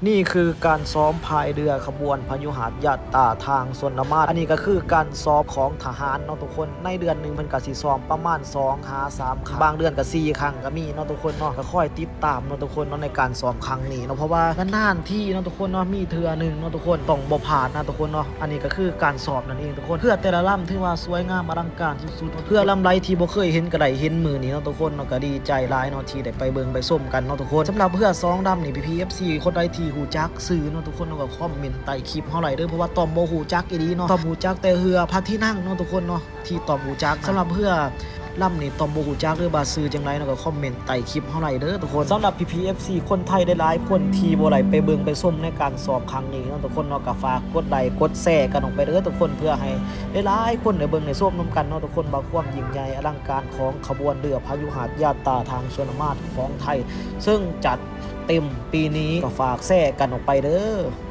ນີ້ຄືການຊ້ອມພາຍເຮືອຂະບວນພະຍຸຫາດຍາດຕາທາງຊົນລະມາດ. ອັນນີ້ກໍຄືການຊ້ອມຂອງທະຫານເນາະທຸກຄົນ. ໃນເດືອນໜຶ່ງເພິ່ນກໍຊິຊ້ອມປະມານສອງຫາສາມຄັ້ງ, ບາງເດືອນກໍສີ່ຄັ້ງກໍມີເນາະທຸກຄົນເນາະ. ກໍຄອຍຕິດຕາມເນາະທຸກຄົນເນາະ ໃນການຊ້ອມຄັ້ງນີ້ເນາະ, ເພາະວ່ານານໆທີເນາະທຸກຄົນເນາະ ມີເທື່ອໜຶ່ງເນາະທຸກຄົນ ຕ້ອງບໍ່ພາດນະທຸກຄົນເນາະ. ອັນນີ້ກໍຄືການຊ້ອມນັ້ນເອງທຸກຄົນ. ເຮືອແຕ່ລະລຳຖືວ່າສວຍງາມອະລັງການສຸດໆ. ເຮືອລຳໃດທີ່ບໍ່ເຄີຍເຫັນກໍໄດ້ເຫັນມື້ນີ້ເນາະທຸກຄົນເນາະ, ກໍດີໃຈຫຼາຍເນາະທີ່ໄດ້ໄປເບິ່ງໄປຊົມກັນເນາະທຸກຄົນ. ສຳລັບເຮືອສອງລຳນີ້ ພີ່ໆ ເອັຟຊີ ຄົນໃດທີ່ຮູ້ຈັກຊື່ເນາະທຸກຄົນເນາະ ກໍຄອມເມັນໃຕ້ຄລິບເຮົາໄດ້ເດີ້, ເພາະວ່າຕ້ອມບໍ່ຮູ້ຈັກອີ່ຫຼີເນາະ. ຕ້ອມຮູ້ຈັກແຕ່ເຮືອພະທີ່ນັ່ງເນາະທຸກຄົນເນາະ ທີ່ຕ້ອມຮູ້ຈັກ. ສຳລັບເຮືອລຳນີ້ຕ້ອມບໍ່ຮູ້ຈັກເດີ້ວ່າຊື່ຈັ່ງໃດເນາະ, ກໍຄອມເມັນໃຕ້ຄລິບເຮົາໄດ້ເດີ້ທຸກຄົນ. ສຳລັບພີ່ໆ ເອັຟຊີ ຄົນໄທຫຼາຍໆຄົນທີ່ບໍ່ໄດ້ໄປເບິ່ງໄປຊົມໃນການຊ້ອມຄັ້ງນີ້ເນາະທຸກຄົນເນາະ, ກໍຝາກກົດໄລກົດແຊກັນອອກໄປເດີ້ທຸກຄົນ ເພື່ອໃຫ້ ຫຼາຍໆຄົນໄດ້ເບິ່ງໄດ້ຊົມນຳກັນເນາະທຸກຄົນ ວ່າຄວາມຍິ່ງໃຫຍ່ອະລັງການຂອງຂະບວນເຮືອພະຍຸຫາດຍາດຕາທາງຊົນລະມາດຂອງໄທ ເຊິ່ງຈັດເຕັມປີນີ້. ກໍຝາກແຊກັນອອກໄປເດີ້.